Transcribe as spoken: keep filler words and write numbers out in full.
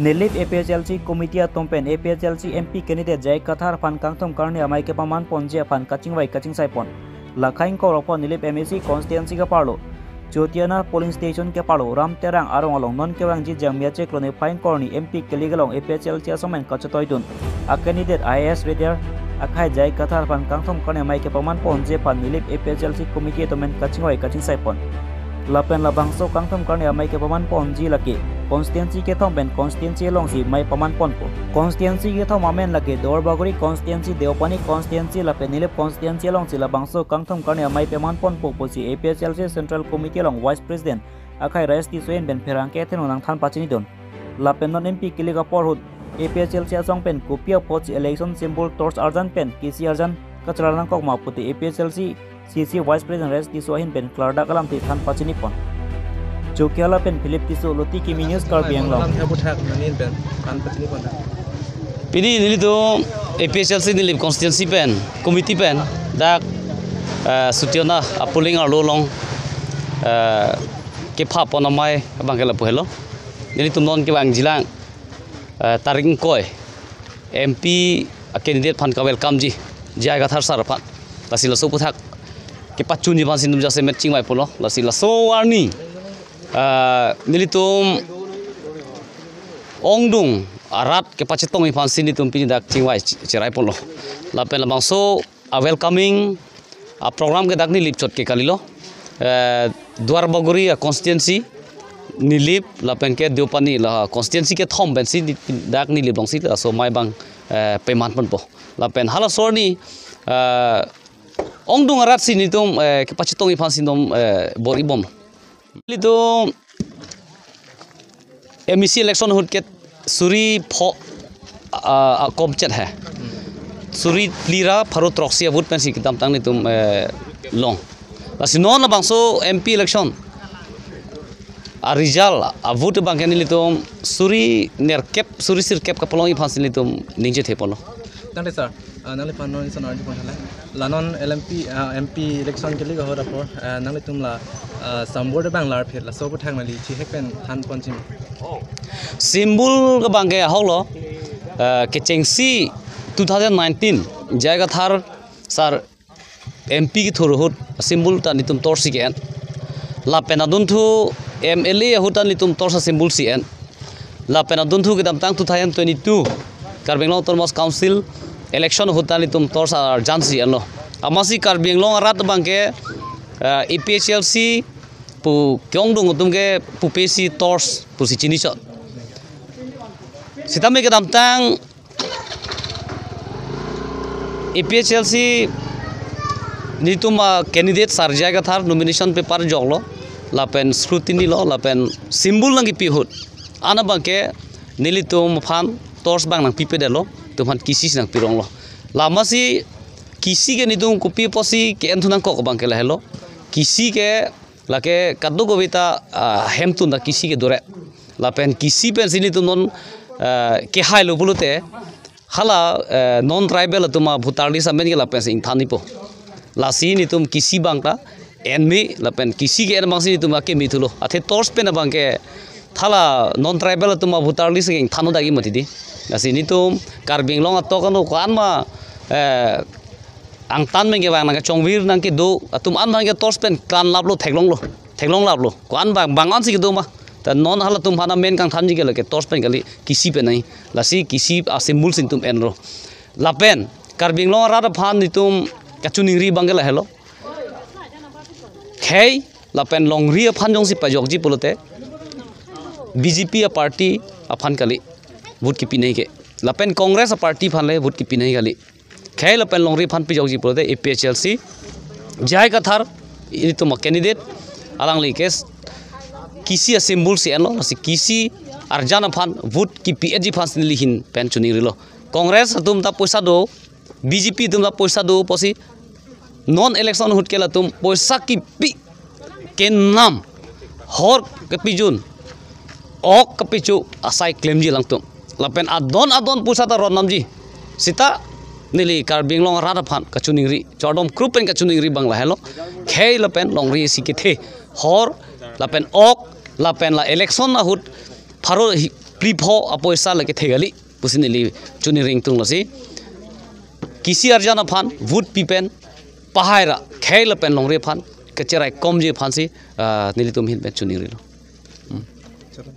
Nilip A P H L C committee atum pen A P H L C M P candidate J I Kathar aphan kangthom karni amei kepaman ponji aphan kachingvai kachingsai pon. Lakhai ingkoi ra pho Nilip M A C constituency keparlo Chotiana polling station keparlo Ram Terang arong along non kevangji Jangmi achiklo niphai ingkoi arni M P kili kelong A P H L C asong pen kachetoidun a candidate I A S retired akhai J I Kathar aphan kangthom karni amei kepaman ponji aphan Nilip A P H L C committee atum pen kachingvai kachingsai pon. Lapen labangso kangthom karni amei kepaman ponji lake constituency kethom pen constituency alongsi mei paman ponpo. Constituency kethom amen lake Duarbagori constituency, Deopani constituency lapen Nilip constituency alongsi labangso kangthom karni amei paman ponpo pusi A P H L C Central Committee along Vice President akhai Rajesh Tisso ahin pen pherangke athenlo nangthan pachinidun. Lapen non M P kili apor ahut A P H L C asong pen kopi apotsi election symbol torch arjan pen kisi arjan kachara nangkok ma puti A P H L C C C Vice President Rajesh Tisso ahin pen klardak alamthe than pachini pon. Chokihola pen Philip Tisso, Luti Kimi News, Karbi Anglong. Alam thabu thak nangin pen than pachini pon. Pini nelitum A P H L C Nilip constituency pen committee pen dak, eh, Chotiana a polling arlo along, eh, kepha pon amei abang ke lapu helo. Nelitum non kevangjilang, eh, tarik ingkoi M P a candidate aphan ka welcome ji, J I Kathar sir aphan. Lasi laso aphuthak kepachunji aphansi nelitum jasemet chingvai ponlo. Lasi laso arni, eh, nelitum ongdung arat kepachetongji aphansi nelitum pini dak chingvai chi-, cherai ponlo. Lapen labangso a welcoming a program ke dak Nilip chot ke kalilo. Eh, Duarbagori a constituency, Nilip lapen ke Deopani, la constituency kethom pensi ni-, dak Nilip alongsi laso amei abang, eh, paman ponpo. Lapen halaso arni, eh, ongdung aratsi nelitum, eh, kepachetongji aphansi nelitum, eh, bor-i bom. Nelitum M A C election ahut ke suri pho, ah, ah, komchet he. Suri phli ra pharo throksi a vote pensi kedamtang nelitum, eh, long. Lasi non labangso M P election a result a vote abang ke nelitum suri nerkep, suri sirkep kapalongji aphansi nelitum ningje the ponlo. Tangte sir, ah, nangliphan non ison arju pon tha la. La non L M P, ah, M P election kili ahut apor, ah, nanglitum la, ah, symbol abang larphet, laso aphuthak nangli chihek pen than ponji ma? Symbol abang ke ahoklo, ah, kechengsi two thousand nineteen J I Kathar sir M P kethur ahut symbol ta nelitum torch si ke-en. Lapen adunthu M L A ahut ta nelitum torch a symbol si en. Lapen adunthu kedamtang two thousand twenty-two Karbi Anglong Autonomous Council election ahut ta nelitum torch arjan si enlo. Amatsi Karbi Anglong arat abang ke, eh, A P H L C pu ke-ongdung atum ke pupe si torch pusi chini chot. Sitame kedamtang A P H L C nelitum a candidate sir J I Kathar nomination paper joklo, lapen scrutiny lo, lapen symbol nangkipi ahut, ana abang ke nelitum aphan torch abang nangpipedetlo, itum aphan kisi si nangpironglo. La amatsi kisi ke nelitum kopi apotsi ke-en thu nangkok abang ke lahelo. Kisi ke lake kadokave ta, ah, hemtun ta kisi ke dore. Lapen kisi pensi nelitum non, ah, kehailo pulote, hala, eh, non tribal atum a voter list amen ke lapensi ingthan-ipo. Lasi nelitum kisi abang ta enme, lapen kisi ke-en abangsi nelitum akeme thulo. Athe torch pen abang ke thala non tribal atum a voter list ke ingthan-o dagi mati di. Lasi nelitum Karbi Anglong atok ano ko-an ma, eh, angtan pen kevang nangkechongvir nangkedo atum an abang ke torch pen klanlaplo, theklonglo, theklonglaplo. Ko-an abang, bang ansi kedo ma. Ta non halatum aphan amen kangthanji ke lake torch pen kali, kisi pen nai. Lasi kisi a symbol si nelitum enlo. Lapen Karbi Anglong arat aphan nelitum kachiningri abang ke lahelo. Khei lapen longri aphan jongsi pajokji pulote B J P a party aphan kali vote kipinei ke. Lapen Congress a party aphan le vote kipinei kali. Khei lapen longri aphan pajokji pulote A P H L C J I Kathar nelitum a candidate, alangli ke kisi a symbol si enlo, lasi kisi arjan aphan vote kipi-etji aphansi neli ahin pen chiningrilo. Congress atum ta poisa do, B J P atum ta poisa do pusi non election ahut ke latum poisa kipi kenam, hor kepijun, ok kepicho asai klemji alangtum. Lapen adon adon poisa ta ronnamji. Sita neli Karbi Anglong arat aphan kachiningri, chardom group pen kachiningri abang lahelo. Khei lapen longri isi kethe, hor lapen ok lapen la election ahut pharo hi-, krepho apoisa lake thek kali pusi neli choningri ingtung lasi. Kisi arjan aphan vote pi pen pahai ra khei lapen longri aphan kacherai komji aphansi, ah, nelitum ahin pen choningrilo.